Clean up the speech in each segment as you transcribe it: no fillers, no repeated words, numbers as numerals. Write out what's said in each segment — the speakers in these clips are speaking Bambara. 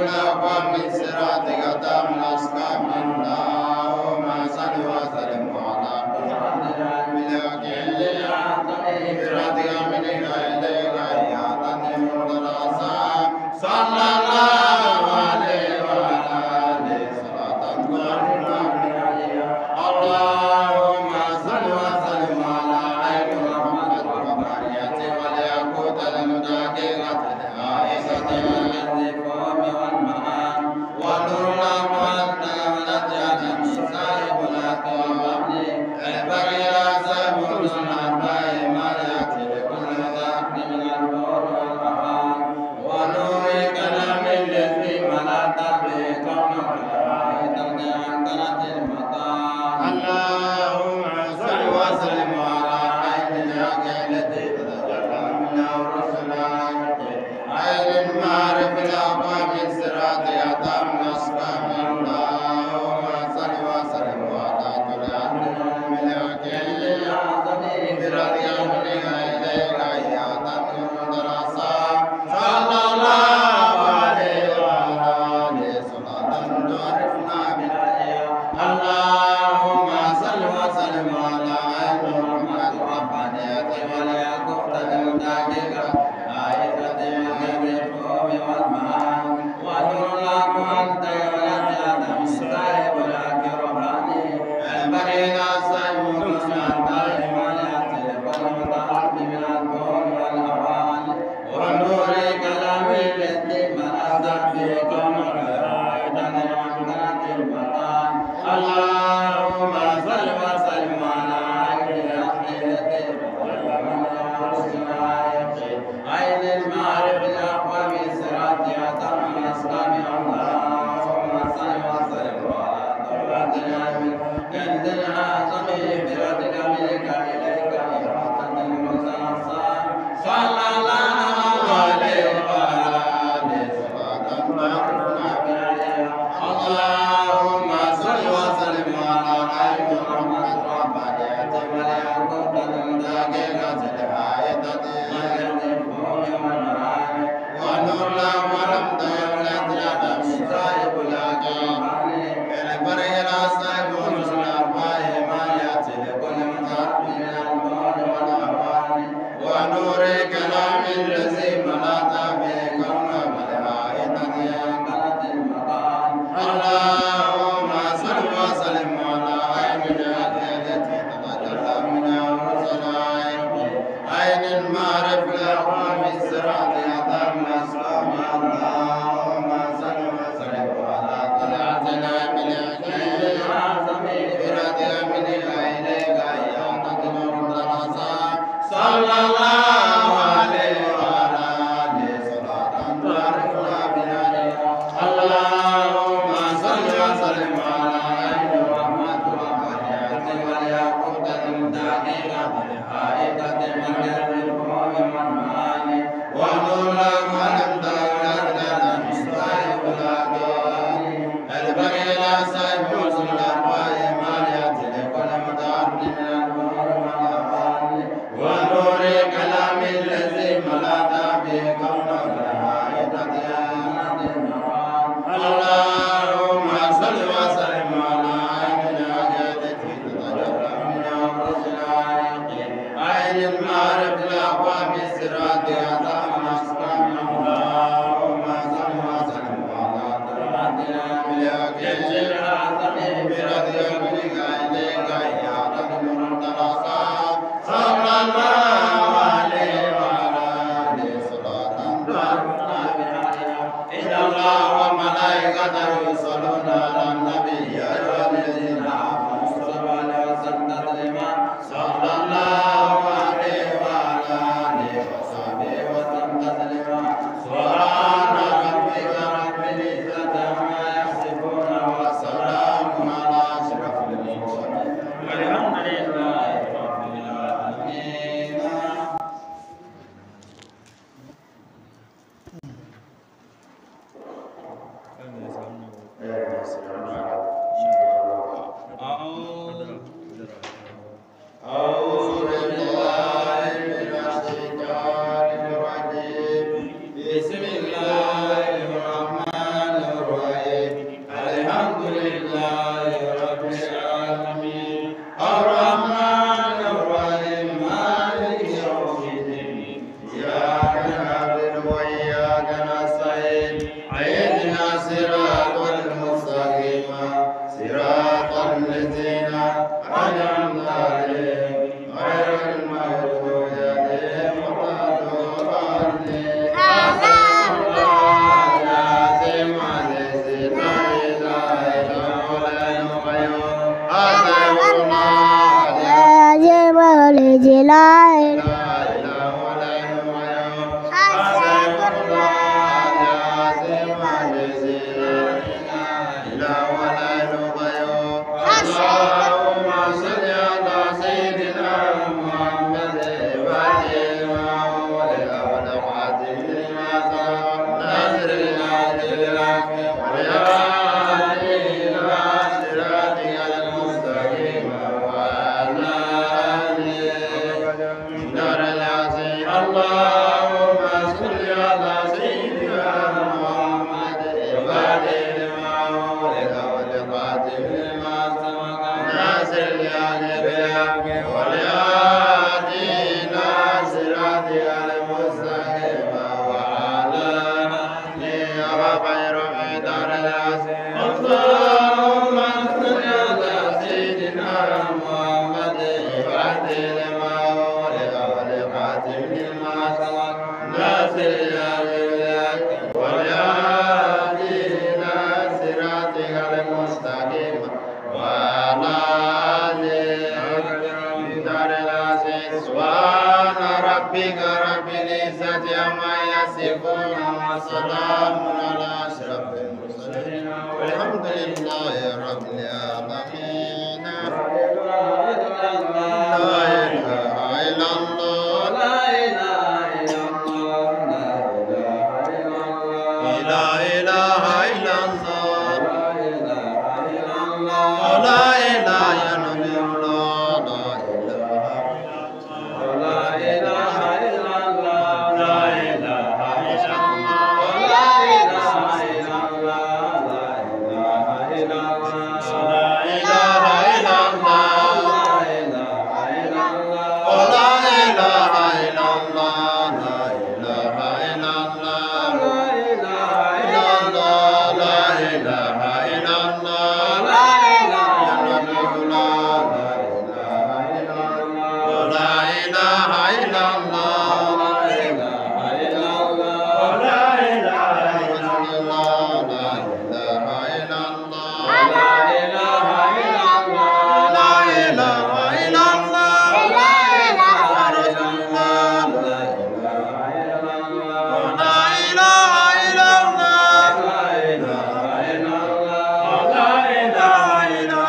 الأقوام من صراطك تام الأسقام. اللهم صل وسلم على برادك منك إليك يا تنم صلى الله عليه وعلى آله صلاة تعرفنا. اللهم صل وسلم على عين الرحمة الربانية والياقوت المتحققة العائشة الفهم والمعان ونور الأموال صاحب الأكواب البريرة صاحب الأربع ماليات لكل الحق من البر والأهان ونور كلام الذي ملأت به كونك رأيت العنكرة المكان. اللهم صل وسلم على عين الحق التي تتجلى منها الرسل عين المعرف الأقوام الصراط أتم الأسقام. اللهم صل وسلم على طلعة الملك برضي منك إليك يا تنور دراسة صلى الله عليه وعلى آله صلاة تعرفنا بها. اللهم صل وسلم على عين الرحمة الربانية والياقوت المتحققة عائشة الفهم والمعان ونور الأموال ولد صاحب الحق الرباني البريد صاحب من البر والأهوال ونور كلام الذي ملأت به كونك رأيت العنكرة المكان. اللهم صل وسلم على عين الحق التي تتجلى منها الرسل عين المعارف الأقوام الصراط أتم الأسقام. اللهم صل وسلم على طلعة العلم كنز الأعظم برادك منك إليك إحاطة المتنصى صلى الله عليه وعلى آله صلاة تعرفنا بها. اللهم صل وسلم على عين الرحمة الربانية والياقوت المتحققة الحائطة ونور الأول دولة صاحب الأكرام البرير صاحب الأربع ماليات لكل متعرف من البر والأهوال ونور كلام الذي ملأت به كون ملائكة عنكرة المكان. اللهم صل وسلم على عين الحق التي تتجلى منها الرسل عين المعرف الأقوام الصراط أتم الأسلام. اللهم صل وسلم على طلعة العلم الأعظم برد منك إليك يا تنور الدراسة صلى الله عليه وعلى آله صلاة تعرفنا بها. اللهم صل وسلم على عين الرحمة الربانية والياقوت المتحققة الحائطة مركز الفهم والمعان ونور الأموال دولة صاحب الأكوان البريد صاحب الأرواح ماليات لكل متعرف من البر والأهوال ونور كلام الذي ملأت به كونك الحائطة المكان. اللهم صل وسلم على عين الحق التي تتجلى منها الرسل عين المعرف الأقوام الصراط أتم الأسقام. اللهم صل وسلم على طلعة الملك الأعظم برضي منك إليك يا تنور الدراسة صلى الله عليه وعلى آله صلاة تعرفنا بها. إن الله وملائكته يصلون على النبي يا أيها الذين آمنوا صلى الله وسلم تسليما صلى الله عليه وعلى آله وصحبه وسلم تسليما. سبحان ربك رب العزة عما يصفون وسلام على أشرف المرسلين والحمد لله رب العالمين. وسلام على أشرف المرسلين والحمد لله رب العالمين. لا إله إلا الله لا إله إلا الله لا إله إلا الله لا إله لا إله لا إله إلا الله لا إله إلا الله لا إله إلا الله لا إله إلا الله لا إله إلا الله لا إله إلا الله لا إله إلا الله لا إلا إله إلا الله الله لا لا إله إله إلا الله لا إله إلا الله إلا الله لا إله إلا الله لا إله إلا الله لا إله إلا الله لا إله رسول الله إلا الله لا إله إلا الله لا إله إلا الله لا إله إلا الله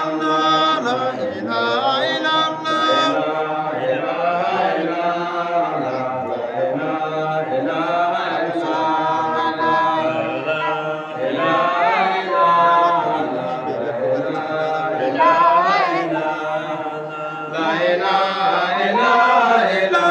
لا إله إلا الله لا إله إلا لا إله إلا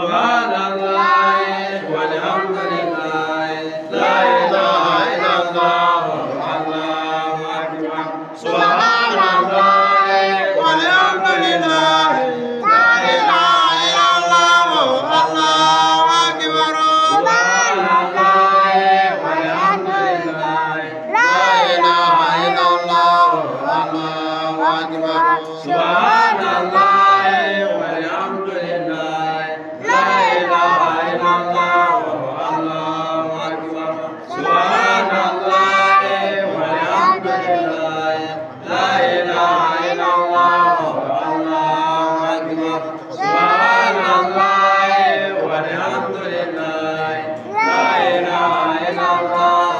سبحان الله والحمد لله لا إله إلا الله الله أكبر. سبحان الله والحمد لله لا إله إلا الله الله أكبر. سبحان الله والحمد لله لا إله إلا الله الله أكبر. سبحان الله والحمد لله لا إله إلا الله الله أكبر. سبحان الله والحمد لله لا إله إلا الله الله أكبر. سبحان الله والحمد لله لا إله إلا الله الله أكبر. سبحان الله والحمد لله لا إله إلا الله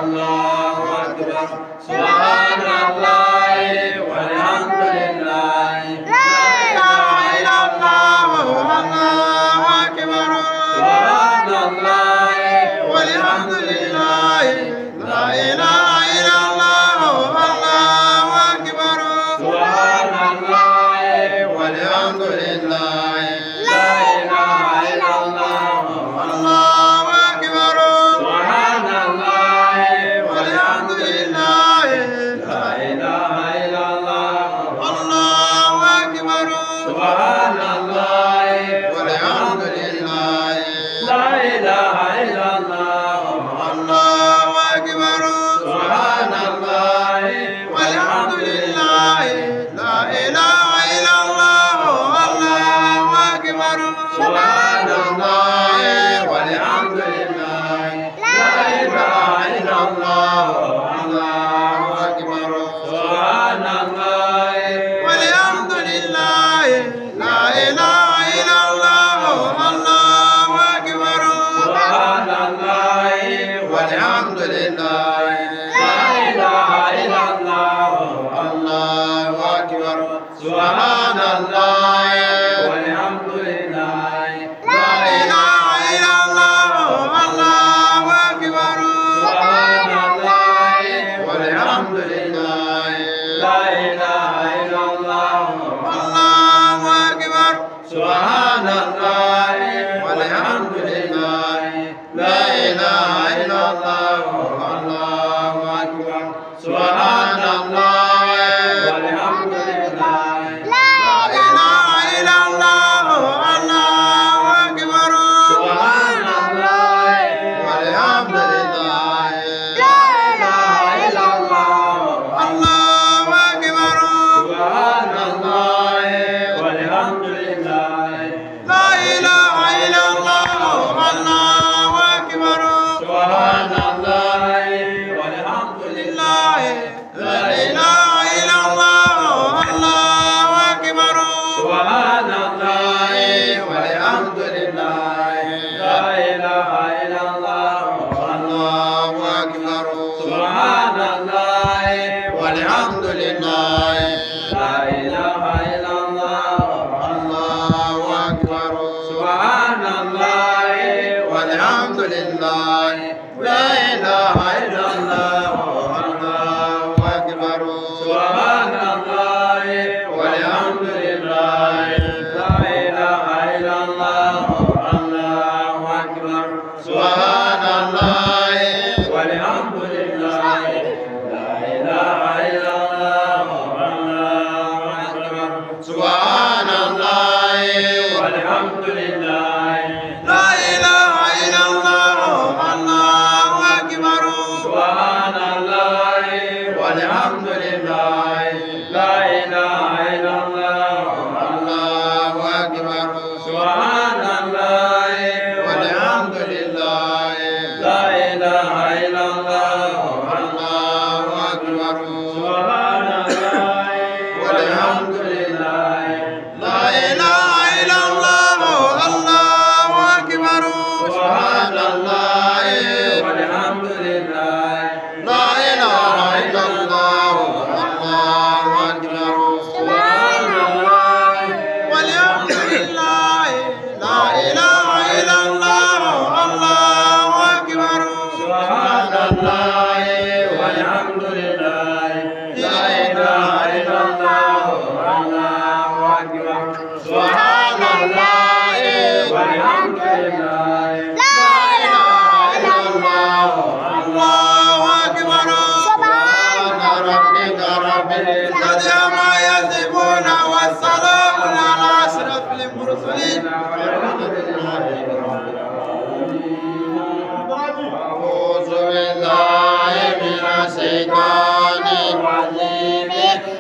الله أكبر. سبحان الله والحمد لله لا إله إلا الله الله أكبر. سبحان الله والحمد لله لا إله إلا الله الله أكبر. سبحان الله والحمد لله لا إله إلا الله الله أكبر. سبحان الله والحمد لله لا إله إلا الله الله أكبر. سبحان الله والحمد لله لا إله إلا الله الله أكبر. سبحان الله والحمد لله لا إله إلا الله الله أكبر. سبحان الله والحمد لله لا إله إلا الله الله أكبر. سبحان الله والحمد لله لا إله إلا الله الله أكبر. سبحان الله والحمد لله سبحان الله والحمد لله لا إله إلا الله الله أكبر سبحان الله والحمد لله لا إله إلا الله الله أكبر سبحان الله والحمد لله لا إله إلا الله الله أكبر سبحان الله والحمد لله لا إله إلا الله الله أكبر سبحان الله والحمد لله لا إله إلا الله الله أكبر سبحان الله والحمد لله لا إله إلا الله الله أكبر سبحان الله والحمد لله لا إله إلا الله الله أكبر سبحان الله والحمد لله لا إله إلا الله الله أكبر سبحان الله والحمد لله لا إله إلا الله الله أكبر سبحان الله والحمد لله لا إله إلا الله الله أكبر سبحان الله والحمد لله لا إله إلا الله الله أكبر سبحان الله والحمد لله لا إله إلا الله الله أكبر سبحان الله والحمد لله لا إله إلا الله الله أكبر سبحان الله والحمد لله لا إله إلا الله الله أكبر سبحان الله والحمد لله لا إله إلا الله الله أكبر سبحان الله والحمد لله لا إله إلا الله الله أكبر سبحان الله والحمد لله لا إله إلا الله الله أكبر سبحان الله والحمد لله لا إله إلا الله الله أكبر سبحان ربك رب العزة عما يصفون والسلام على أشرف المرسلين والحمد لله رب العالمين. أعوذ بالله من الشيطان الرجيم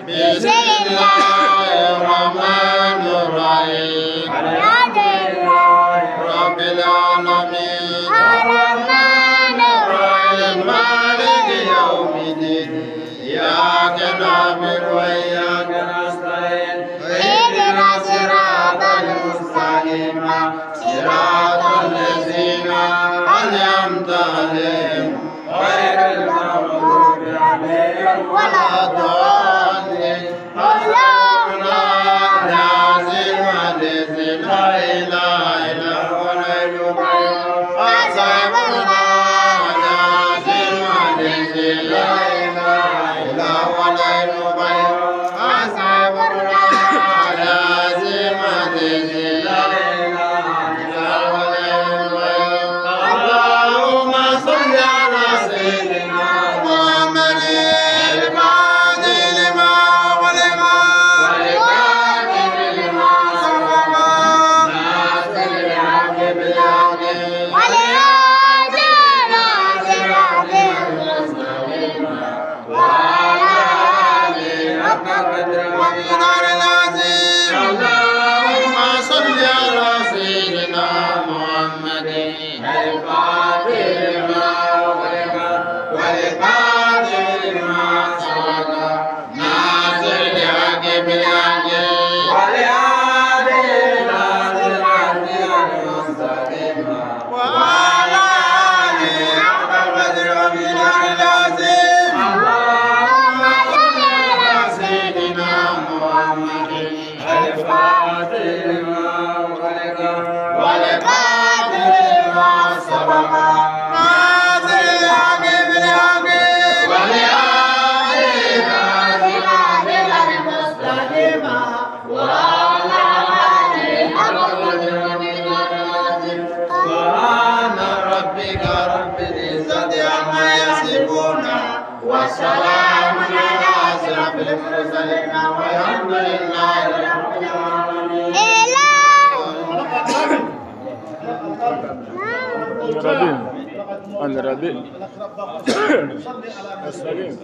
بسم الله الرحمن الرحيم رب العالمين الرحيم مالك يوم الدين إياك نعبد وإياك نستعين اهدنا الصراط المستقيم صراط الذين أنعمت عليهم غير المغضوب عليهم ولا الضالين حسبنا العظيم الذي لا إله إلا هو الحي القيوم حسبنا العظيم الذي لا إله إلا هو الحي القيوم حسبنا العظيم الذي لا إله إلا هو الحي القيوم اللهم صل على سيدنا محمد الفاتح لما أغلق والكاتب لما سبق ناصر الحق بالحق وعلى آله حق قدره والنار العظيم اللهم صل على سيدنا محمد الفاتح لما أغلق والفاتح لما سبق ناصر الحق بالحق والهادي إلى صراطك المستقيم وعلى آله حق قدره والنار العظيم اللهم صل على سيدنا محمد الفاتح لما أغلق والقادر لما سبق ناصر الحق بالحق والهادي إلى صراطك المستقيم وعلى آله حق قدره المرسلين والحمد لله رب العالمين. الربيع السليم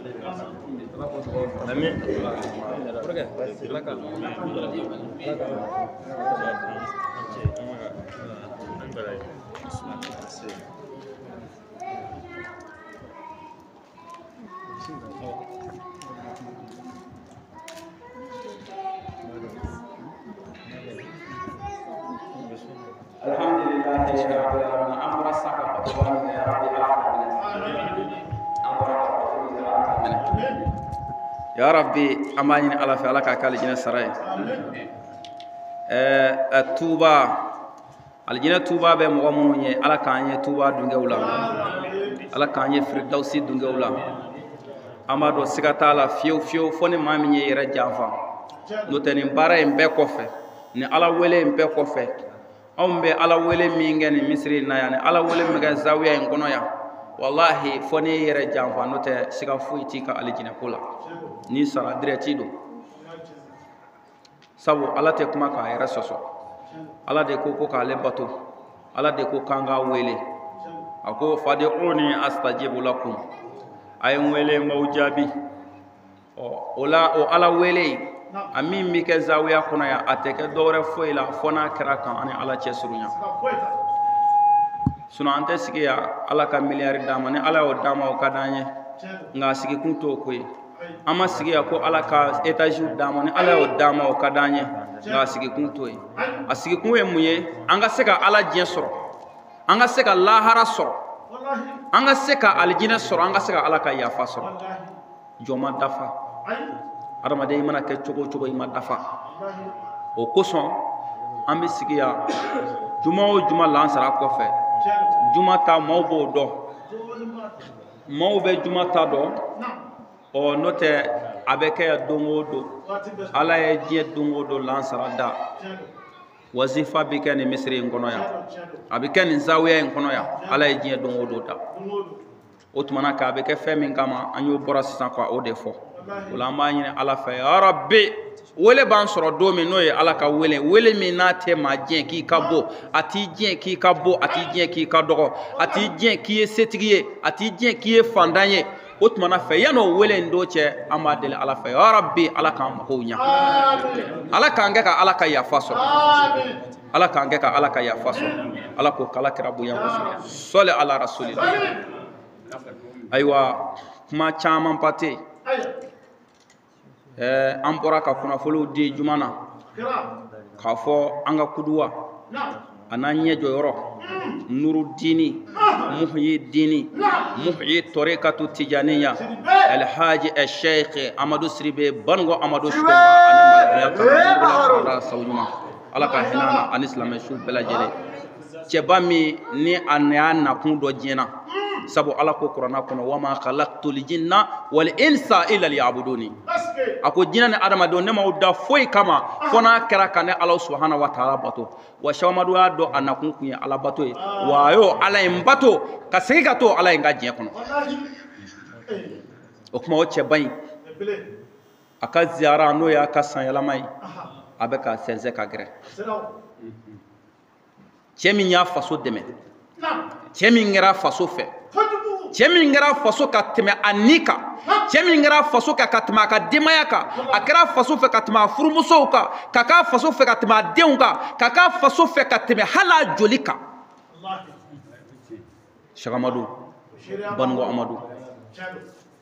آمين. الحمد لله رب العالمين. أمر السقف يا رب العالمين. يا ربي أماني على فعلك أكل جنة سراي. توبة الجنة توبة بمغمونية على كانية توبة دنجولا على كانية فردوسي دنجولا أما دو سكتالا فيو فيو فني ما مني يرجع نوتني بارا إمبكوفة ni ala wele إمبكوفة anw bɛ ala wele min kɛ nin misiri in na yan ni ala wele min kɛ zawiya in kɔnɔ yan walahi fo n'i yɛrɛ janfa n'o tɛ siga foyi t'i ka alijinɛ ko la n'i sara direct don sabu ala tɛ kuma k'a yɛrɛ sɔsɔ ala de ko k'ale bato ala de ko k'an k'a wele a ko fadi'uni astajibu lakum a ye n wele n b'aw jaabi ɔ o la o ala wele a min bɛ kɛ zawiya kɔnɔ yan a tɛ kɛ dɔwɛrɛ foyi la fo n'a kɛra kan ani ala cɛ surunya sinon an tɛ sigi yan ala ka miliyari d'an ma ni ala y'o d'an ma o ka d'an ye nka a sigikun t'o ko ye an ma sigi yan ko ala ka étage d'an ma ni ala y'o d'an ma o ka d'an ye nka a sigikun t'o ye a sigikun ye mun ye an ka se ka ala diɲɛ sɔrɔ an ka se ka lahara sɔrɔ an ka se ka alijinɛ sɔrɔ an ka se ka ala ka yafa sɔrɔ jɔn ma dafa adamaden i mana kɛ cogo o cogo i ma dafa o kosɔn an bɛ sigi yan juma o juma lansara kɔfɛ juma ta maaw b'o dɔn maaw bɛ juma ta dɔn ɔ n'o tɛ a bɛ kɛ yan don o don ala ye diɲɛ don o don lansara da wazifa bɛ kɛ nin misiri in kɔnɔ yan a bɛ kɛ nin zawiya in kɔnɔ yan ala ye diɲɛ don o don da o tuma na k'a bɛ kɛ fɛn min kama an y'o bɔra sisan ka o de fɔ o la an b'a ɲini ala fɛ ya Rabbi wele b'an sɔrɔ don min n'o ye ala ka wele wele min n'a tɛ maa diɲɛ k'i ka bɔ a t'i diɲɛ k'i ka bɔ a t'i diɲɛ k'i ka dɔgɔ a t'i diɲɛ k'i ye setigi ye a t'i diɲɛ k'i ye fantan ye o tuma na fɛ yan'o wele in don cɛ an b'a deli ala fɛ ya Rabbi ala k'an makow ɲɛ ala k'an kɛ ka ala ka yafa sɔrɔ ala k'an kɛ ka ala ka yafa sɔrɔ ala k'o k'ala kira bonya kosɔn sɔli ala rasulillah ayiwa kuma caman pa tɛ an bɔra ka kunnafoniw di juma na k'a fɔ an ka kuduwa a n'an ɲɛ jɔyɔrɔ nuru dini muhyi dini muhyi tɔrekatu tijaniya alhaji sheikh amadu siribe bango amadu sukoma ani malafiya karamɔgɔ sawu ala ka hinɛ na ani silamɛ su bɛɛ lajɛlen cɛba min ni a y'a nakun dɔ diɲɛ na sabu ala ko kuranna kɔnɔ wama khalaqtul jinna wal insa illa liya'buduni a ko jinɛ ni adamadenw ne m'aw da foyi kama fo n'a kɛra ka ne ala subahana wa taala bato wa Sɛki y'a dɔn a nakun kun ye ala bato ye wa a y'o ala in bato ka segin ka to ala in ka diɲɛ kɔnɔ o tuma o cɛba in a ka ziyara n'o y'a ka sanyɛlɛma ye a bɛ ka sɛnsɛn ka gɛrɛ cɛ min y'a faso dɛmɛ cɛ min kɛra faso fɛ cɛ min kɛra faso ka tɛmɛ a ni kan cɛ min kɛra faso kan ka tɛmɛ a ka denbaya kan a kɛra faso fɛ ka tɛmɛ a furumusow kan ka k'a faso fɛ ka tɛmɛ a denw kan ka k'a faso fɛ ka tɛmɛ hali a joli kan Sɛki Amadu Banugo Amadu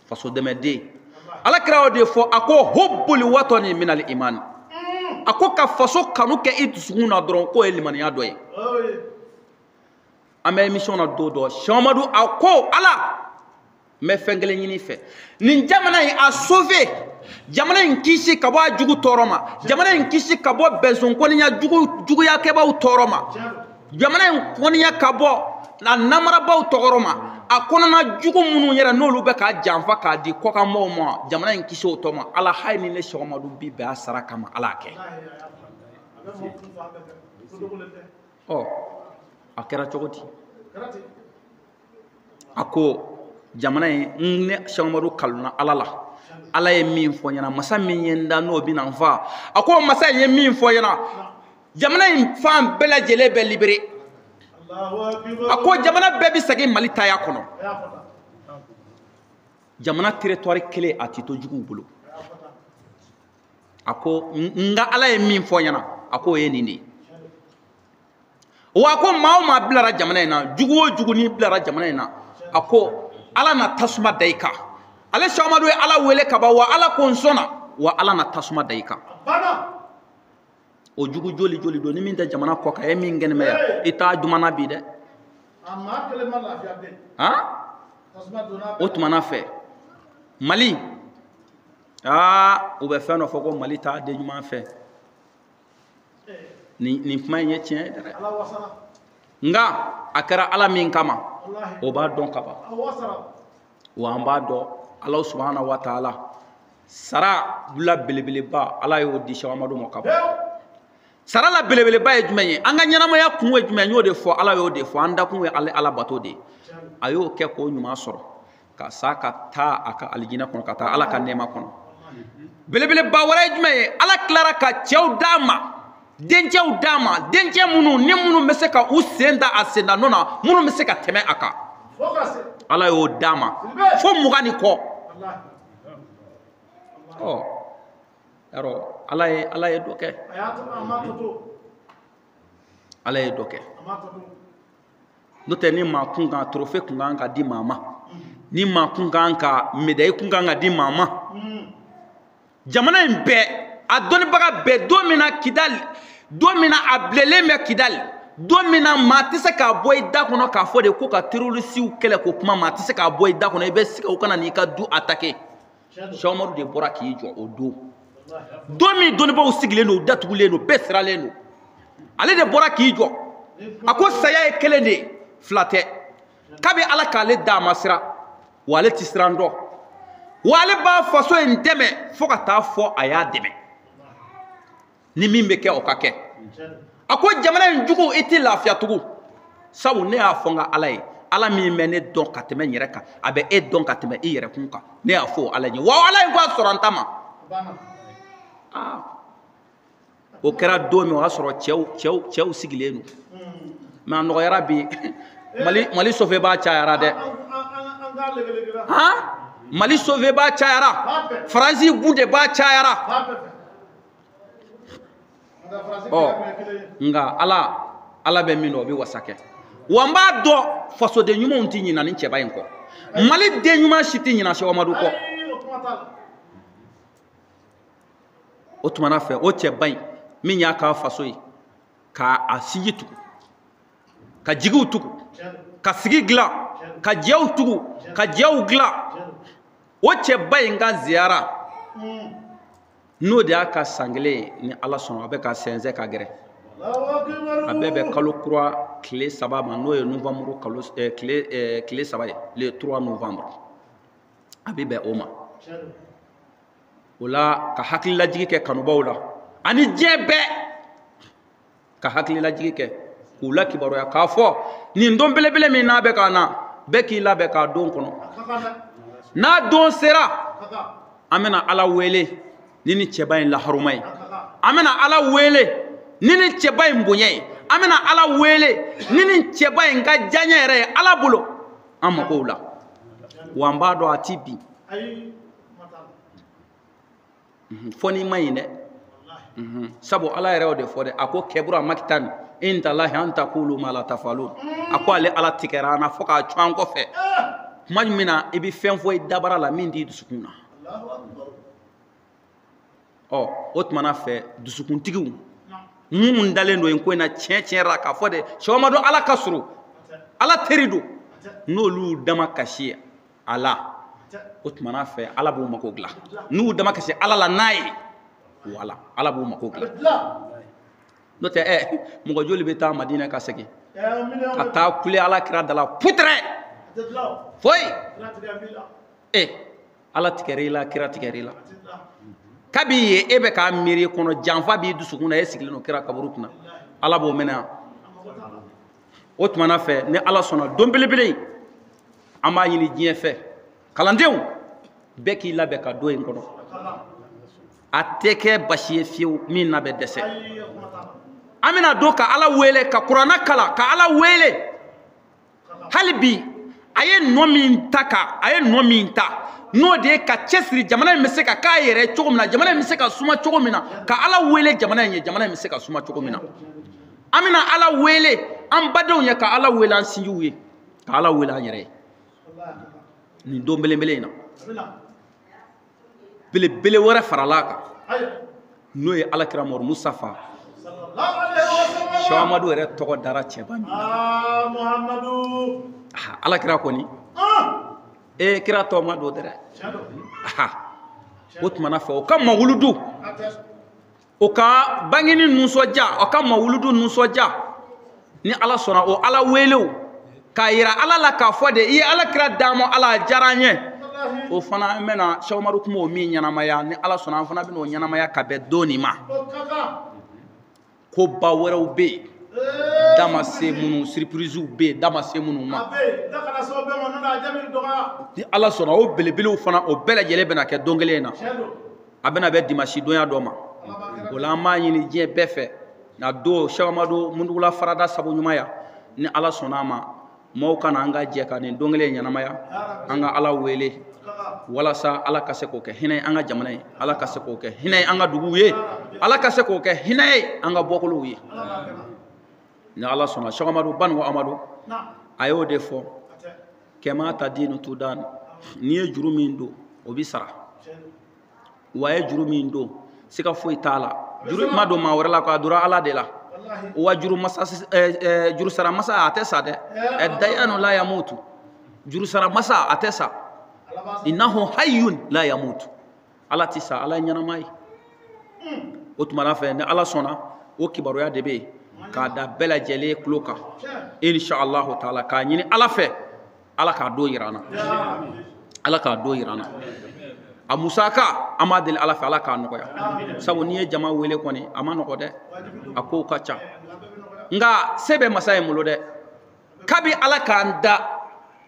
faso dɛmɛden ala kira y'o de fɔ a ko hubbul watani minal iman a ko ka faso kanu kɛ i dusukun na dɔrɔn k'o ye limaniya dɔ ye an bɛ émission na don dɔ Sɛki Amadu a ko ala n bɛ fɛn kelen ɲini fɛ nin jamana in a sauver jamana in kisi ka bɔ a jugu tɔɔrɔ ma jamana in kisi ka bɔ bɛnzon kɔniya juguyakɛbaw tɔɔrɔ ma jamana in kɔniya ka bɔ a namarabaw tɔɔrɔ ma a kɔnɔna jugu minnu yɛrɛ n'olu bɛ k'a janfa k'a di kɔkanmɔgɔw ma jamana in kisi o tɔ ma ala hali ni ne Sɛki Amadu bi bɛn a sara kama ala kɛ ɔ a kɛra cogo di a ko jamana in ne Sɛki Amadu kalonna ala la Ala ye min fɔ n ɲɛna, masa min ye n da n'o bɛna n fa, a ko masa in ye min fɔ n ɲɛna, jamana in fan bɛɛ lajɛlen bɛ libéré. A ko jamana bɛɛ bɛ segin Mali taya kɔnɔ. Jamana territoire kelen a ti to juguw bolo. A ko n ka Ala ye min fɔ n ɲɛna, a k'o ye nin de ye. Wa a ko maa o maa bilara jamana in na, jugu o jugu n'i bilara jamana in na, a ko Ala na tasuma da i kan. Ale Cheikh Amadu ye Ala wele ka ban, wa Ala ko n sɔnna, wa Ala na tasuma da i kan. O jugu joli joli don, ni min tɛ jamana kɔ kan, e min kɛnɛ bɛ yan, i t'a jumana bi dɛ. Han? O tuma fɛ Mali, aa u bɛ fɛn dɔ fɔ ko Mali t'a den ɲuman fɛ. Nin kuma in ye tiɲɛ ye dɛ. Nka a kɛra Ala min kama, o b'a dɔn ka ban. Wa an b'a dɔn Ala subahana wa taala sara la belebeleba Ala y'o di Cheikh Amadu ma ka ban. Sara la belebeleba ye jumɛn ye? An ka ɲɛnamaya kun ye jumɛn ye? N y'o de fɔ, Ala y'o de fɔ, an dakun ye Ala bato de ye. A y'o kɛ k'o ɲuman sɔrɔ ka sa ka taa a ka alijinɛ kɔnɔ, ka taa Ala ka nɛɛma kɔnɔ. Belebeleba wɛrɛ ye jumɛn ye? Ala tilara ka cɛw d'a ma, dencɛw d'a ma, dencɛ minnu ni minnu bɛ se ka u sen da a senda nɔ na, minnu bɛ se ka tɛmɛ a kan. Ala y'o d'a ma fo 20 ni kɔ. Ɔ yarɔ Ala ye dɔ kɛ. Ala ye dɔ kɛ. N'o tɛ ni maa kun kan trophée kun kan ka di maa ma, ni maa kun kan ka médaille kun kan ka di maa ma. Jamana in bɛɛ a dɔnnibaga bɛɛ, don min na Kidali, don min na a bilelen bɛ Kidali, don min na maa tɛ se k'a bɔ i da kɔnɔ k'a fɔ de ko ka terrorisiw kɛlɛ ko kuma, maa tɛ se k'a bɔ i da kɔnɔ, i bɛ siga u kana n'i ka du attaquer. Cheikh Umaru de bɔra k'i jɔ o don. Don min dɔnnibaaw sigilen don, u datugulen don, bɛɛ siralen don, ale de bɔra k'i jɔ. A ko saya ye kelen de ye, fila tɛ. Kabi Ala k'ale d'a ma siran, wa ale tɛ siran dɔn, wa ale b'a faso in dɛmɛ fo ka taa fɔ a y'a dɛmɛ. Ni min bɛ kɛ o ka kɛ. A ko jamana in jugu i tɛ lafiya tugun, sabu ne y'a fɔ n ka Ala ye, Ala min bɛ ne dɔn ka tɛmɛ n yɛrɛ kan, a bɛ e dɔn ka tɛmɛ i yɛrɛ kun kan. Ne y'a fɔ Ala ye, wa Ala in ko a sɔrɔ n ta ma. O kɛra don min, o y'a sɔrɔ cɛw sigilen don. Mais a nɔgɔyara bi. Mali sauvé-baa cayara dɛ. Han? Mali sauvé-baa cayara. Faransi gun de b'a cayara. Ɔ nka Ala bɛ min dɔn, o bɛ wasa kɛ. Wa n b'a dɔn fasoden ɲumanw tɛ ɲina nin cɛba in kɔ. Mali den ɲuman si tɛ ɲina Cheikh Amadu kɔ. O tuma na fɛ, o cɛba in min y'a ka faso ye, k'a sinji tugu, ka jigiw tugu, ka sigi dilan, ka jɛw tugu, ka jɛw dilan, o cɛba in ka ziyara n'o de y'a ka san kelen ye, ni Ala sɔnna a bɛ ka sɛnsɛn ka gɛrɛ. A bɛɛ bɛ kalo kura tile 3 ma, n'o ye novembre kalo tile 3 ye, le 3 novembre, a bɛ bɛn o ma. O la ka hakililajigi kɛ kanubaw la ani diɲɛ bɛɛ, ka hakililajigi kɛ k'u la kibaruya k'a fɔ nin don belebele min n'a bɛ ka na, bɛɛ k'i labɛn k'a don kɔnɔ. N'a don sera, an bɛna Ala wele ni ni cɛba in laharuma ye, an bɛna Ala wele ni ni cɛba in bonya ye, an bɛna Ala wele ni ni cɛba in ka diyaɲɛ yɛrɛ ye Ala bolo. An mago la, wa an b'a dɔn a ti bin fɔ n'i ma ɲi dɛ. Sabu Ala yɛrɛ y'o de fɔ dɛ, a ko kɛbura makitan intalahi an taqulu ma la tafalun. A ko ale Ala tigɛra an na fo k'a cu an kɔfɛ. Tuma min na i bɛ fɛn fɔ i dabara la min t'i dusukun na. Ɔ o tuma na fɛ, dusukuntigiw minnu dalen don in ko in na tiɲɛ tiɲɛ la k'a fɔ de Cheikh Amadu Ala ka surun, Ala teri don, n'olu dama kasi a la, o tuma na fɛ Ala b'u mako dilan. N'u dama kasi Ala la n'a ye, wala Ala b'u mako dilan. N'o tɛ mɔgɔ joli bɛ taa Madinɛ ka segin ka taa kule Ala kira da la putrɛ foyi. Ala tigɛr'i la, kira tigɛr'i la. Kabi ye e bɛ k'a miiri kɔnɔ, janfa b'i dusukun na, e sigilen don kira kaburu kunna, Ala b'o minɛ. O tuma na fɛ, ni Ala sɔnna, don belebele in an b'a ɲini diɲɛ fɛ, kalandenw Bɛɛ k'i labɛn ka don in kɔnɔ. A tɛ kɛ basi ye fiyewu min na bɛ dɛsɛ. An bɛna don ka Ala wele, ka kuranna kalan, ka Ala wele. Hali bi a ye nɔ min ta ka a ye nɔ min ta n'o de ye ka cɛsiri jamana in bɛ se ka k'a yɛrɛ cogo min na, jamana in bɛ se ka suma cogo min na, ka Ala wele jamana in ye, jamana in bɛ se ka suma cogo min na. An bɛna Ala wele an badenw ye, ka Ala wele an sinjiw ye, ka Ala wele an yɛrɛ ye. Nin don belebele in na, belebele wɛrɛ farala a kan, n'o ye Alakira Mamadu Mustafa. Cheikh Amadu yɛrɛ tɔgɔ dara cɛba min na. Alakira kɔni, ee kira tɔ ma don dɛ. O tuma na fɛ o ka mawuludu, o ka bangeni nisɔndiya, o ka mawuludu nisɔndiya, ni Ala sɔnna o Ala welew k'a yira Ala la k'a fɔ de i ye Alakira d'an ma, Ala a diyara an ye. O fana an bɛna Cheikh Umaru kuma o min ɲɛnamaya, ni Ala sɔnna an fana bɛna o ɲɛnamaya ka bɛn don nin ma. Ko ba wɛrɛw bɛ yen, da ma se minnu, surprisew bɛ yen, da ma se minnu ma. Ni Ala sɔnna o belebelew fana o bɛɛ lajɛlen bɛna kɛ don kelen in na. A bɛna bɛn dimanche donya dɔ ma. O la an b'a ɲini diɲɛ bɛɛ fɛ na don Cheikh Amadu Mundugula farada sabu ɲumanya, ni Ala sɔnna a ma, maaw ka na an ka jɛ ka nin don kelen in ɲɛnamaya, an ka Ala wele walasa Ala ka se k'o kɛ hinɛ ye an ka jamana ye, Ala ka se k'o kɛ hinɛ ye an ka duguw ye, Ala ka se k'o kɛ hinɛ ye an ka bɔkolow ye. Ni Ala sɔnna, Cheikh Amadu Banugo Amadu a y'o de fɔ, kɛmɛ ta diinu tudan, n'i ye juru min don o bi sara, wa a ye juru min don siga foyi t'a la, juru ma don maa wɛrɛ la k'a donna Ala de la. Wa juru masa, juru sara masa a tɛ sa dɛ. Dayanu la yamutu, juru sara masa a tɛ sa. Innahu hayyun la yamutu, Ala tɛ sa, Ala ye ɲɛnama ye. O tuma na fɛ ni Ala sɔnna o kibaruya de bɛ yen k'a da bɛɛ lajɛlen tulo kan, inshallah taala, k'a ɲini Ala fɛ, Ala k'a don yira an na, Ala k'a don yira an na. A musaka an b'a deli Ala fɛ, Ala k'a nɔgɔya, sabu n'i ye jama wele kɔni a ma nɔgɔ dɛ, a kow ka ca. Nka se bɛ masa in bolo dɛ. Kabi Ala k'an da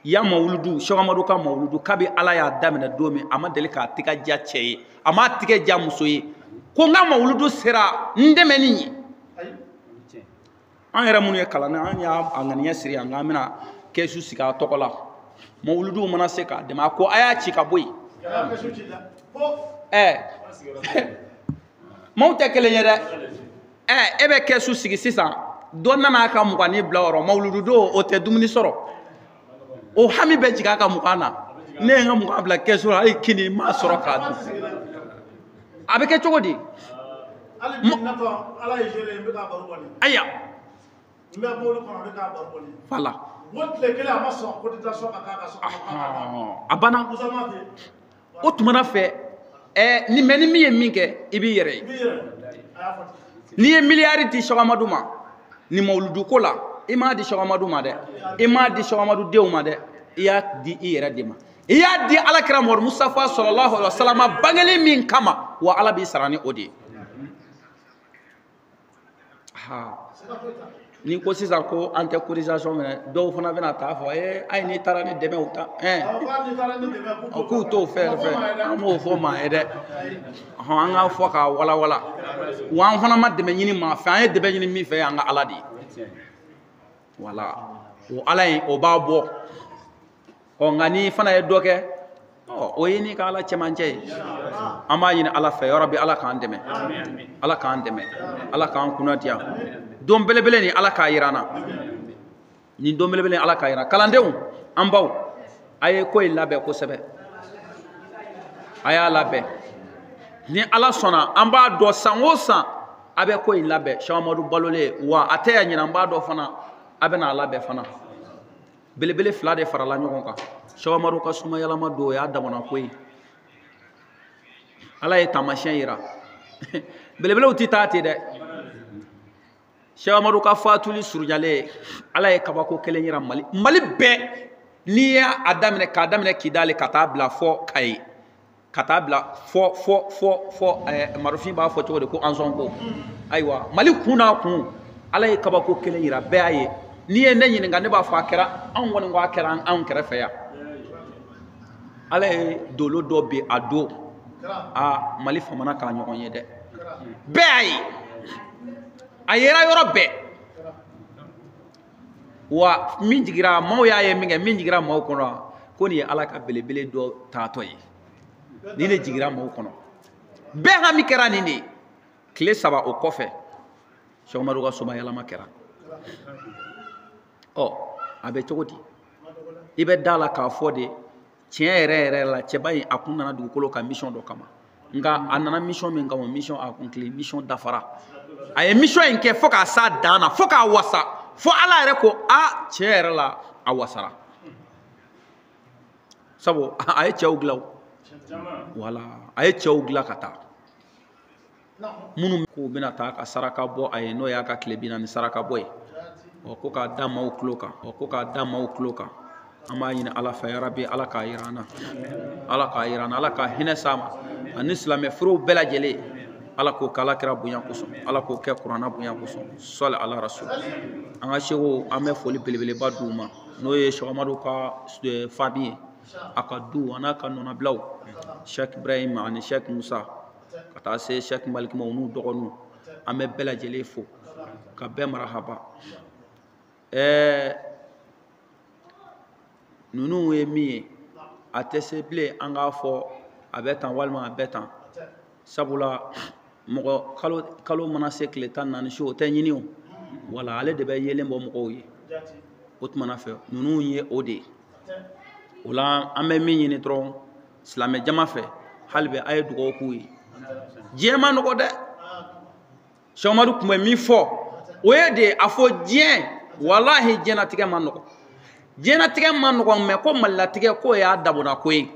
ya mawuludu, Cheikh Amadu ka mawuludu, kabi Ala y'a daminɛ don min, a ma deli k'a tigɛ ja cɛ ye, a m'a tigɛ ja muso ye, ko n ka mawuludu sera n dɛmɛ nin ye. An yɛrɛ minnu ye kalan, an y'a ŋaniya siri yan k'an bɛna kɛsu sigi a tɔgɔ la. Mawuludu mana se k'a dɛmɛ, a ko a y'a ci ka bɔ yen. Maaw tɛ kelen ye dɛ. E bɛ kɛsu sigi sisan, dɔ nana a ka muganni bila o yɔrɔ, mawuludu don o tɛ dumuni sɔrɔ, o hami bɛ jigin a ka mugan na. Ne ye n ka mugan bila kɛsu la, hali kini n m'a sɔrɔ k'a dun. A bɛ kɛ cogo di? Ayiwa. Voilà. A banna. O tuma na fɛ, ni mɛ ni min ye min kɛ, i b'i yɛrɛ ye. N'i ye miliyari di Cheikh Amadu ma ni mawuludu ko la, i m'a di Cheikh Amadu ma dɛ, i m'a di Cheikh Amadu denw ma dɛ, i y'a di i yɛrɛ de ma. I y'a di Alakira Mamadu Mustafa sallallahu alaihi wa sallam bangeli min kama, wa Ala b'i sara ni o de ye. N'i ko sisan ko an tɛ cotisation minɛ, dɔw fana bɛna taa fɔ ayi n'i taara ni dɛmɛ u ta o k'u t'o fɛ an b'o fɔ maa ye dɛ. An k'a fɔ k'a walawala, wa an fana ma dɛmɛ ɲini maa fɛ, an ye dɛmɛ ɲini min fɛ an ka Ala de ye. Wala o Ala in o b'a bɔ. Ɔ nka n'i fana ye dɔ kɛ, o ye n'i ka Ala cɛmancɛ ye. An b'a ɲini Ala fɛ, yɔrɔ bi Ala k'an dɛmɛ, Ala k'an dɛmɛ, Ala k'an kunna diya. Don belebele ni Ala k'a yira an na, nin don belebele Ala k'a yira. Kalandenw, an baw, a ye ko in labɛn kosɛbɛ, a y'a labɛn. Ni Ala sɔnna, an b'a dɔn san o san a bɛ ko in labɛn. Cheikh Amadu balolen, wa a tɛ yan ɲinɛ, an b'a dɔn fana a bɛna a labɛn fana. Belebele fila de farala ɲɔgɔn kan. Cheikh Amadu ka sumayɛlɛma don, o y'a damana ko ye. Ala ye taamasiyɛn yira. Belebelew tɛ taa ten dɛ. Cheikh Amadu ka fatuli surunyalen, Ala ye kabako kelen yira Mali. Mali bɛɛ, n'i y'a daminɛ k'a daminɛ Kidali ka taa bila fɔ Kayi, ka taa bila fɔ fɔ fɔ fɔ Marufin b'a fɔ cogo di ko Ansɔnko. Ayiwa, Mali kun n'a kun, Ala ye kabako kelen yira, bɛɛ y'a ye. N'i ye ne ɲininka, ne b'a fɔ a kɛra anw kɔni ko a kɛra anw kɛrɛfɛ yan. Ala ye dolo dɔ bi a don a Mali famana k'a ɲɔgɔn ye dɛ bɛɛ y'a ye a yera yɔrɔ bɛɛ wa min jigira maaw y'a ye min kɛ min jigira maaw kɔnɔ ko nin ye Ala ka belebele dɔ taatɔ ye nin de jigira maaw kɔnɔ bɛɛ hami kɛra nin de ye tile 3 o kɔfɛ Cheikh Umaru ka somayɛlɛma kɛra ɔ a bɛ cogo di i bɛ da la k'a fɔ de tiɲɛ yɛrɛ yɛrɛ la cɛba in a kun nana dugukolo kan mission dɔ kama nka a nana mission min kama mission accompli mission dafara a ye mission in kɛ fo k'a s'a dan na fo k'a wasa fo Ala yɛrɛ ko a tiɲɛ yɛrɛ la a wasara sabu a ye cɛw dilan wala a ye cɛw dilan ka taa minnu k'u bɛna taa ka saraka bɔ a ye n'o y'a ka tile 40 saraka bɔ ye ɔ ko k'a da maaw tulo kan ɔ ko k'a da maaw tulo kan an b'a ɲini Ala fɛ yarabi Ala k'a yira an na Ala k'a yira an na Ala ka hinɛ s'a ma ani silamɛ furuw bɛɛ lajɛlen Ala k'o kɛ Ala kira bonya kosɔn Ala k'o kɛ kuranna bonya kosɔn sɔli ala rasul an ka seko an bɛ foli belebeleba d'u ma n'o ye Cheikh Umaru ka famille ye a ka du a n'a ka nɔnabilaw Cheikh Ibrahim ani Cheikh Musa ka taa se Cheikh Malik ma u n'u dɔgɔninw an bɛ bɛɛ lajɛlen fo ka bɛɛ marahaba ninnu ye min ye a tɛ se bilen an k'a fɔ a bɛ tan walima a bɛ tan sabula mɔgɔ kalo mana se tile 14 su o tɛ ɲini o wala ale de bɛ yeelen bɔ mɔgɔw ye o tuma na fɛ ninnu ye o de ye o la an bɛ min ɲini dɔrɔn silamɛ jama fɛ hali bi a ye dugawu k'u ye diɲɛ ma nɔgɔ dɛ Cheikh Umaru tun bɛ min fɔ o ye de a fɔ diɲɛ walahi diɲɛnatigɛ ma nɔgɔ diɲɛnatigɛ ma nɔgɔ mɛ ko malilatigɛ k'o y'a dabɔra ko ye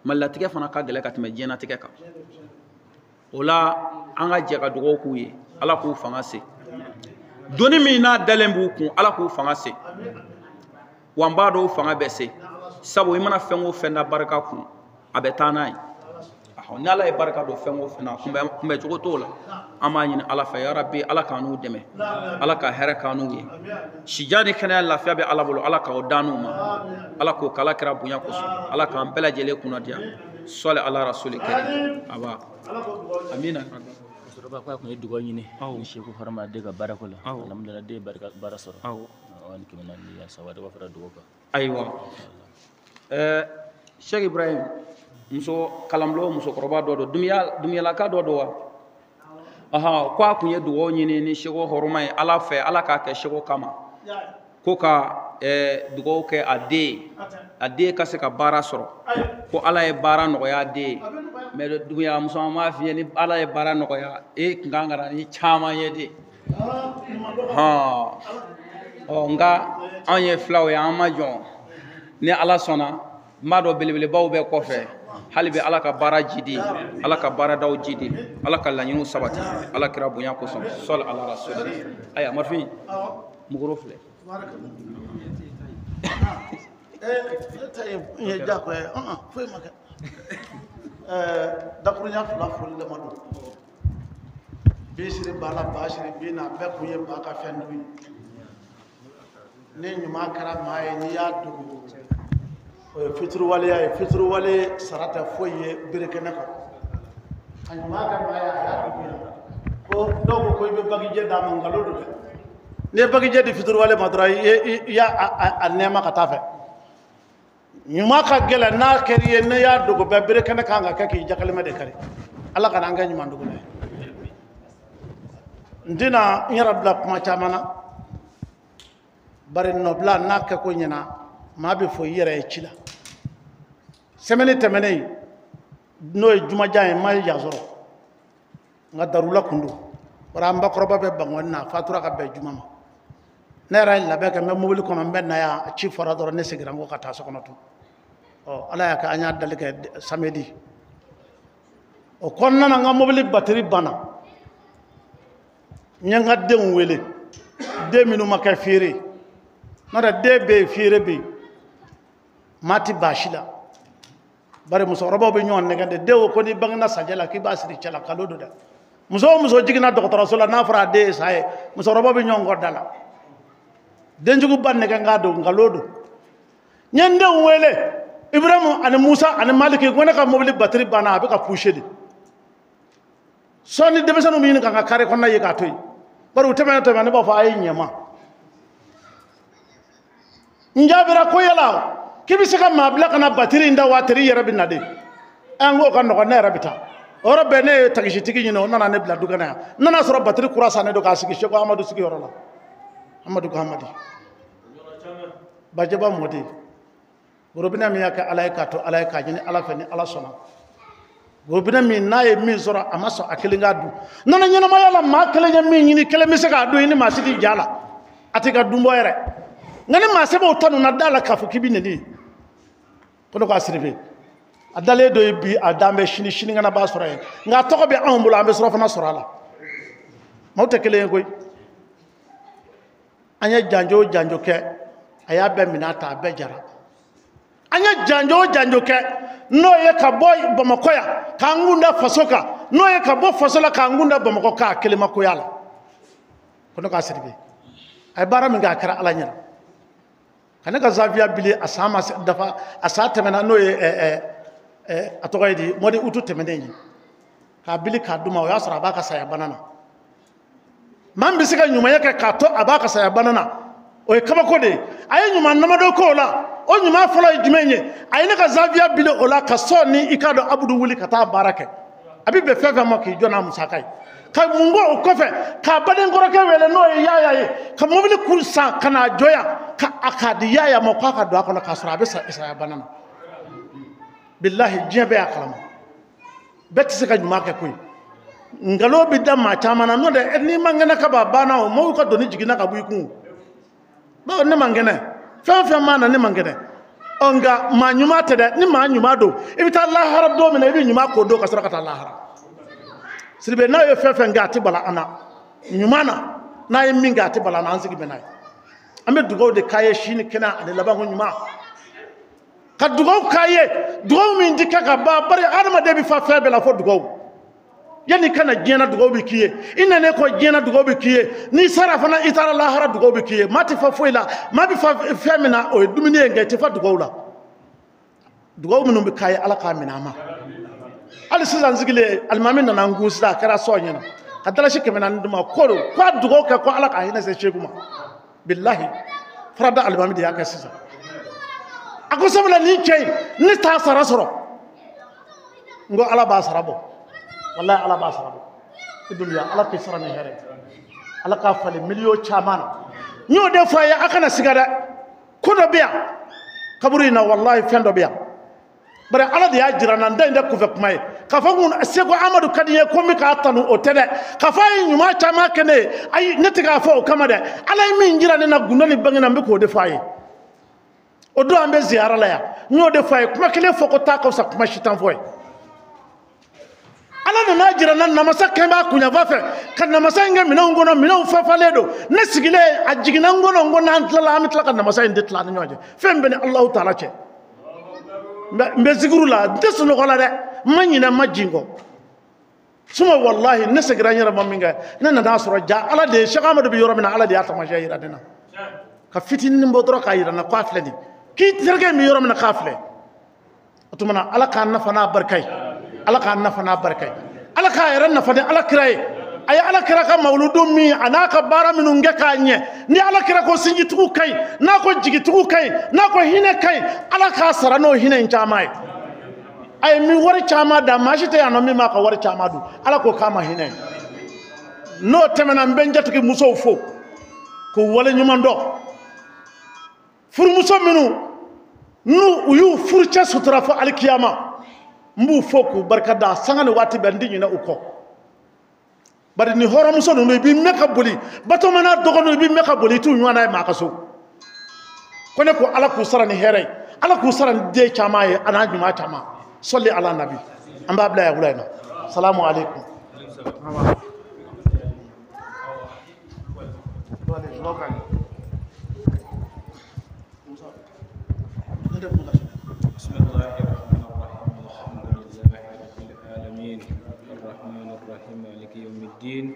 malilatigɛ fana ka gɛlɛn ka tɛmɛ diɲɛnatigɛ kan o la an ka jɛ ka dugawu k'u ye Ala k'u fanga se doni min n'a dalen b'u kun Ala k'u fanga se wa n b'a dɔn u fanga bɛ se sabu i mana fɛn o fɛn da barika kun a bɛ taa n'a ye ni Ala ye barika don fɛn o fɛn na kunbɛ cogo t'o la an b'a ɲini Ala fɛ yarabi Ala k'an n'u dɛmɛ Ala ka hɛrɛ k'an n'u ye sija ni kɛnɛya lafiya bɛ Ala bolo Ala k'o d'an n'u ma Ala k'o k'Ala kira bonya kosɔn Ala k'an bɛɛ lajɛlen kunnadiya sɔli ala rasuli karim aba amina. Musokɔrɔba k'a tun ye dugawu ɲini ni Seku Haruna den ka baarako la alhamdulilah den ye baara sɔrɔ ni 400 saba de b'a fara dugawu kan. Ayiwa Cheikh Ibrahim muso kalanbulon musokɔrɔba dɔ don dumuyalaka dɔ don wa ahan ko a tun ye dugawu ɲini ni Seku Haruna ye Ala fɛ Ala k'a kɛ Seku kama ko ka dugawu kɛ a den ye a den ka se ka baara sɔrɔ ko Ala ye baara nɔgɔya a den ye mɛ dumuyala muso an b'a f'i ye ni Ala ye baara nɔgɔya e tun kan ka na ni caman ye de hɔn ɔ nka anw ye filaw ye an ma jɔn ni Ala sɔnna n b'a dɔn belebelebaw bɛ kɔfɛ hali bi Ala ka baara jidi Ala ka baaradaw jidi Ala ka laɲiniw sabati Ala kira bonya kosɔn sɔli ala rasuli. Ayiwa Marifin mukoro filɛ. Ne ta ye diyagoya ye foyi ma kɛ dakurunya 2 foli de ma don bi siri ba la ba siri bi na bɛɛ kun ye ba ka fɛn dun ye ni ɲuman kɛra maa ye n'i y'a dogo o ye fitiriwaleya ye fitiriwale sara tɛ foyi ye bere kɛnɛ kan a ɲuman kɛ maa ye a y'a dogo yan ko dɔw ko ko i bɛ bagijɛ d'a ma nkalon don dɛ n'i ye bagijɛ di fitiriwale ma dɔrɔn i y'a a nɛɛma ka taa fɛ ɲuman ka gɛlɛn n'a kɛr'i ye n'i y'a dogo bɛɛ bere kɛnɛ kan ka kɛ k'i jakalimɛ de kari Ala kana an kɛ ɲuman dogo la ye n tɛna n yɛrɛ bila kuma caman na bari nɔbila n'a kɛ ko ɲɛna maa bɛ fɔ i yɛrɛ ye ci la semaine tɛmɛnen n'o ye jumajan ye n ma yan sɔrɔ nka darula kun don bari an bakɔrɔba bɛ Bankɔni na a fatura ka bɛn juma ma ne yɛrɛ ye labɛn kɛ n bɛ mobili kɔnɔ n bɛ na yan a ci fɔra dɔrɔn ne seginna n kɔ ka taa so kɔnɔ tun ɔ Ala y'a kɛ an y'a dali kɛ samedi o kɔnɔna na n ka mobili batiri banna n ye n ka denw wele den minnu ma kɛ feere n'o tɛ den bɛ yen feere bɛ yen maa ti baasi la bari musokɔrɔbaw bɛ ɲɔgɔn nɛgɛn de den ko n'i bangena sajɛ la k'i b'a siri cɛ la nkalon don dɛ muso o muso jiginna dɔgɔtɔrɔso la n'a fɔra a den ye sa ye musokɔrɔbaw bɛ ɲɔgɔn kɔ da la denjuguba nɛgɛn k'a don nkalon don n ye n denw wele Ibrahim ani Musa ani Maliki ko ne ka mobili batterie banna a bɛ ka pousser de sɔɔni denmisɛnninw bɛ ɲini ka n ka carré kɔnɔna ye k'a to yen bari u tɛmɛna ne b'a fɔ a ye ɲɛ ma n jaabira ko yala k'i bɛ se ka maa bila ka na batterie in da wa teri yɛrɛ bɛ na de an k'o ka nɔgɔn ne yɛrɛ bɛ taa o yɔrɔ bɛɛ ne ye takisitigi ɲini o nana ne bila du kɛnɛ yan n nana sɔrɔ batterie kura sannen don k'a sigi Seko Amadu sigiyɔrɔ la Amadu ko Amadi Bajɛba mɔden gorobinɛ min y'a kɛ Ala ye k'a to Ala ye k'a ɲini Ala fɛ ni Ala sɔnna gorobinɛ min n'a ye min sɔrɔ a ma sɔn a kelen k'a dun nana ɲɛnamaya la maa kelen ye min ɲini kelen bɛ se k'a dun i ni maa si t'i ja la a t'i ka dunbɔ yɛrɛ nka ni maa sɛbɛw tanu na da la k'a fɔ k'i bɛ nɛni ko ne k'a Siribe a dalen dɔ ye bi a dan bɛ sini sinikɛnɛ b'a sɔrɔ yen nka a tɔgɔ bɛ anw bolo an bɛ surafana sɔrɔ a la maaw tɛ kelen ye koyi an ye janjo o janjo kɛ a y'a bɛɛ minɛ a ta a bɛɛ jara an ye janjo o janjo kɛ n'o ye ka bɔ Bamakɔ yan k'an kun da faso kan n'o ye ka bɔ faso la k'an kun da Bamakɔ kan a kelen ma ko y'a la ko ne k'a Siribe a ye baara min kɛ a kɛra Ala ɲɛna ka ne ka zawiya bili a san ma dafa a san tɛmɛna n'o ye a tɔgɔ ye di mɔdi utu tɛmɛnen ye k'a bili k'a d'u ma o y'a sɔrɔ a b'a ka saya bana na maa min bɛ se ka ɲumanya kɛ k'a to a b'a ka saya bana na o ye kabako de ye a ye ɲuman damadɔ k'o la o ɲuman fɔlɔ ye jumɛn ye a ye ne ka zawiya bili o la ka sɔ ni i k'a dɔn Abudu wuli ka taa baara kɛ a bɛ bɛn fɛn fɛn ma k'i jɔ n'a musaka ye ka mun bɔ o kɔfɛ k'a baden kɔrɔkɛ wele n'o ye Yaya ye ka mobili kuru san ka n'a jɔ yan ka a k'a di Yaya ma k'a ka don a kɔnɔ k'a sɔrɔ a bɛ saya bana na bilahi diɲɛ bɛɛ y'a kalama bɛɛ tɛ se ka ɲuman kɛ koyi nkalon bɛ da maa caman na n'o tɛ n'i man kɛnɛ ka ban a banna o maaw ka doni jiginna ka bɔ i kun bawo ne man kɛnɛ fɛn o fɛn maa na ne man kɛnɛ ɔ nka maa ɲuman tɛ dɛ ni maa ɲuman don i bɛ taa lahara don min na i bɛ ɲuman k'o don ka sɔrɔ ka taa lahara Siribe n'a ye fɛn fɛn kɛ a tɛ bala an na ɲuman na n'a ye min kɛ a tɛ bala an na an sigi bɛ n'a ye an bɛ dugawu de k'a ye sini kɛnɛ ani labanko ɲuman ka dugawu k'a ye dugawu min ti kɛ ka ban bari adamaden bɛ fa fɛn bɛɛ la fo dugawu yanni i ka na diɲɛ na dugawu bɛ k'i ye i nanen kɔ diɲɛ na dugawu bɛ k'i ye n'i sara fana i taara lahara dugawu bɛ k'i ye maa tɛ fa foyi la maa bɛ fa fɛn min na o ye dumuni ye nka i tɛ fa dugawu la dugawu minnu bɛ k'a ye Ala k'a minɛ a ma hali sisan sigilen alimami nana n kun sisan a kɛra sɔ ɲɛna ka dalasi 400 d'u ma ko don k'a dugawu kɛ ko Ala k'a hinɛ se Seku ma bilahi farada alimami de y'a kɛ sisan a ko sabula nin cɛ in ne t'a sara sɔrɔ n ko Ala b'a sara bɔ wallahi Ala b'a sara bɔ i duniya Ala k'i sara ni hɛrɛ Ala k'a falen miliyɔn caman na n y'o de fɔ a ye a kana siga dɛ ko dɔ bɛ yan kaburu in na wallahi fɛn dɔ bɛ yan bari Ala de y'a jira n na n da in tɛ kunfɛ kuma ye k'a fɔ ko Seko Amadu ka di n ye ko n bɛ k'a tanu o tɛ dɛ k'a fɔ a ye ɲuman caman kɛ ne ye ayi ne tɛ k'a fɔ o kama dɛ Ala ye min jira ne na gundo ni bange na n bɛ k'o de fɔ a ye o don an bɛ ziyara la yan n y'o de fɔ a ye kuma kelen fɔ ko taa ka fisa kuma si tan fɔ ye Ala nana jira n na namasa kɛn b'a kunyanfan fɛ ka namasa in kɛ minɛnw kɔnɔ minɛnw fafalen don ne sigilen a jiginna n kɔnɔ n ko n'an tilala an bɛ tila ka namasa in de tila an ni ɲɔgɔn cɛ fɛn bɛ ni Alahu taala cɛ n bɛ zikiru la n tɛ sunɔgɔ la dɛ n ma ɲinɛ n ma jigin kɔ suma walahi ne seginna n yɛrɛ ma min kɛ ne nana sɔrɔ ja Ala de ye Seko Amadu bɛ yɔrɔ min na Ala de y'a taamasiyɛn jira ne na ka fitinin bɔ dɔrɔn k'a jira n na k'a filɛ nin k'i terikɛ min yɔrɔ min na k'a filɛ o tuma na Ala k'an nafa n'a barika ye Ala k'an nafa n'a barika ye Ala k'a yɛrɛ nafa ni Ala kira ye a ye Ala kira ka mawuludu min a n'a ka baara minnu kɛ k'a ɲɛ ni Ala kira ko sinjitugu ka ɲi n'a ko jigitugu ka ɲi n'a ko hinɛ ka ɲi Ala k'a sara n'o hinɛ in caman ye a ye min wari caman da maa si tɛ yan nɔ min b'a ka wari caman dun Ala k'o k'a ma hinɛ ye n'o tɛmɛna n bɛ n jatigi musow fo k'u waleɲuman dɔn furumuso minnu n'u u y'u furucɛ sutura fo alikiyama n b'u fo k'u barika da sanga ni waati bɛɛ n tɛ ɲinɛ u kɔ bari ni hɔrɔnmuso ninnu i b'i mɛn ka boli batoma n'a dɔgɔninw i b'i mɛn ka boli i t'u ɲɔgɔnna ye maa ka so ko ne ko Ala k'u sara ni hɛrɛ ye Ala k'u sara ni den caman ye a n'a ɲuman caman sɔli ala nabi an b'a bila yan wula in na salamu aleykum. بسم الله الرحمن الرحيم الحمد لله رب العالمين الرحمن الرحيم مالك يوم الدين الدين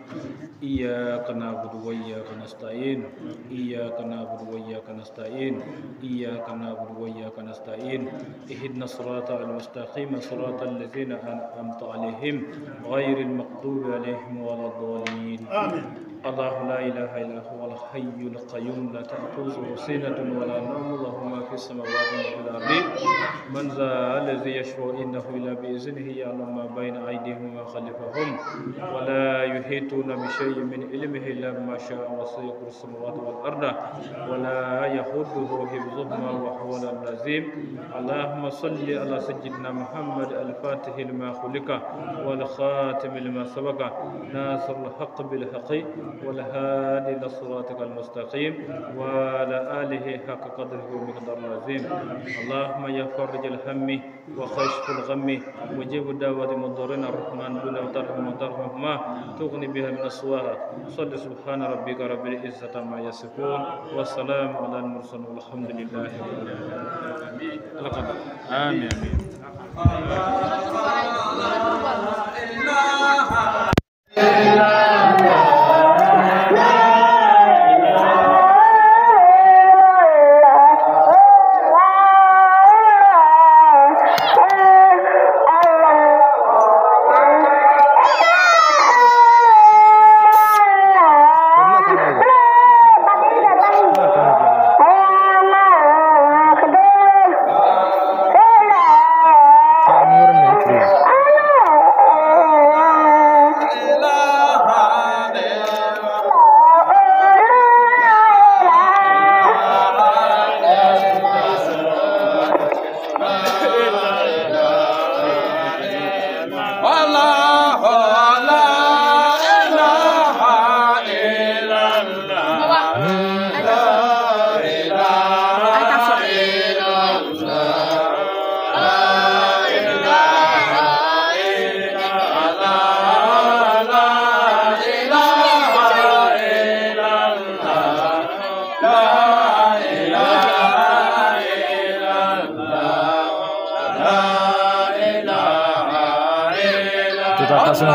إياك نعبد وإياك نستعين إياك نعبد وإياك نستعين إياك نعبد وإياك نستعين اهدنا الصراط المستقيم صراط الذين أنعمت عليهم غير المغضوب عليهم ولا الضالين آمين. الله لا إله إلا هو الحي القيوم لا تأخذه سنة ولا نوم له ما في السماوات وما في الأرض من ذا الذي يشفع عنده إلا بإذنه يعلم ما بين أيديهم وما خلفهم ولا يحيطون بشيء من علمه إلا بما شاء وسع كرسيه السماوات والأرض ولا يحوده حفظهما وهو العظيم. اللهم صل على سيدنا محمد الفاتح لما خلق والخاتم لما سبق ناصر الحق بالحق والهادي إلى صراطك المستقيم وعلى آله حق قدره ومقداره العظيم. اللهم يا فرج الهم وخشف الغم مجيب الدعوة المضطرين الرحمن دون وترحم وترحمهما تغني بها من السواء. صل سبحان ربك رب العزة عما يصفون والسلام على المرسلين والحمد لله رب العالمين. آمين آمين. La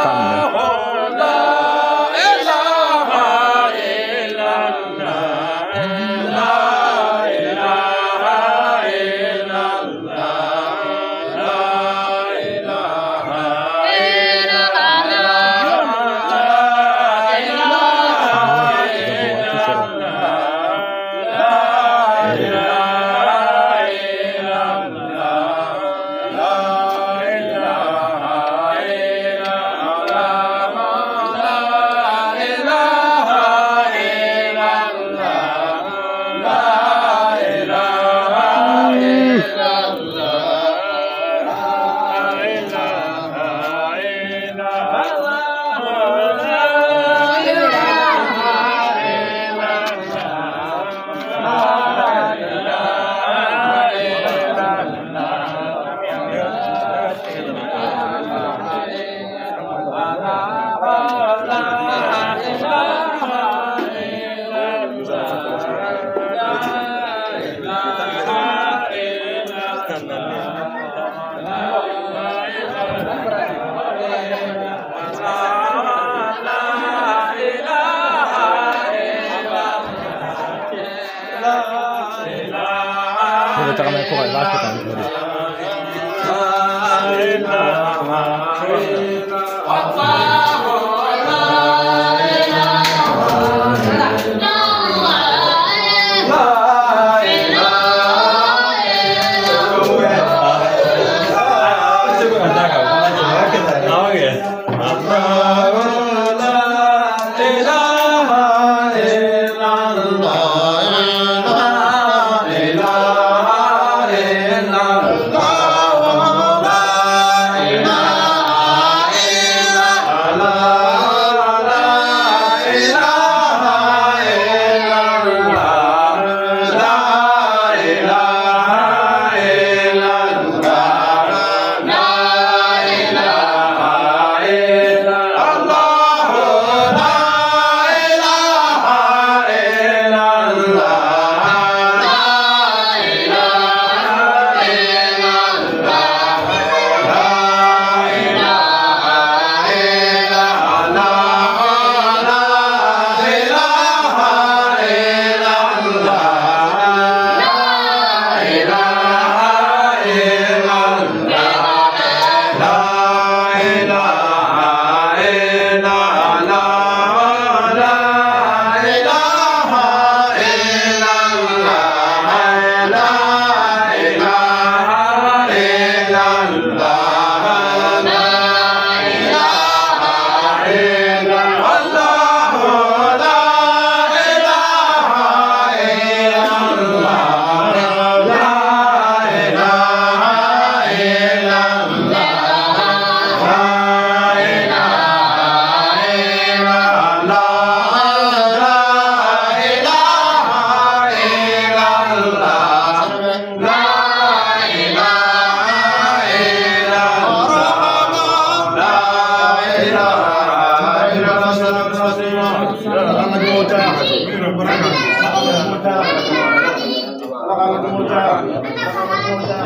Ala ka dugawu diya. Ala ka dugawu diya.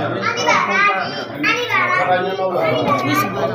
Ala ka ɲɛnabɔ.